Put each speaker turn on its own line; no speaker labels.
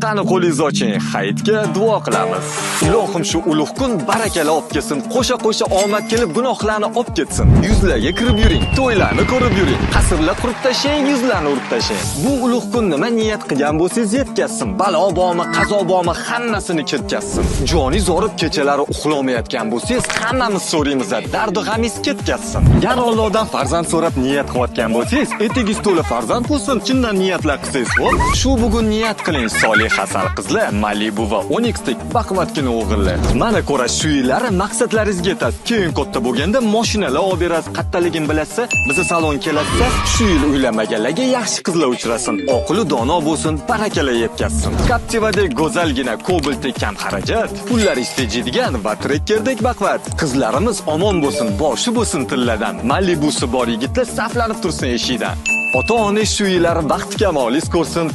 Qani, qo'lingizni oching, hayitga duo qilamiz. Ilohim, shu ulug' kun barakali olib kelsin, qo'sha-qo'sha omad kelib, gunohlarni olib ketsin. Yuzlarga kirib yuring, to'ylarni ko'rib yuring. Qasrlar qurib tashlang, yuzlarni urib tashlang. Bu ulug' kun nima niyat qilgan bo'lsangiz, yetkazsin. Balo bormi, qazo bormi, hammasini ketkazsin. Joningiz og'rib, kechalari uxlamayotgan bo'lsangiz, hammamiz so'raymiz, dardu g'amingiz ketkazsin. Gar Allohdan farzand so'rab niyat qilayotgan bo'lsangiz, etingiz to'la farzand bo'lsin, chindan niyatlar qilsangiz, xo'p. Shu bugun niyat qiling, solih hasal qizlar, Malibu va Onixdek baquvvatgina o'g'illar. Mana ko'ra, shu yillari maqsadlaringizga yetasiz. Keyin katta bo'lganda mashinalar olib berasiz. Qattaligini bilasiz, biza salon kelasiz. Shu yil uylanmaganlarga yaxshi qizlar uchrasin. Oqili dono bo'lsin, barakala yetkazsin. Captiva'dek go'zalgina, Cobaltdek kam xarajat, pullaringiz tejaydigan va Trackerdek baquvvat. Qizlarimiz omon bo'lsin, boshi bo'lsin tilladan. Malibusi bor yigitlar saflanib tursin eshikdan. Ota-ona shu yillari baxt kamolingiz ko'rsin.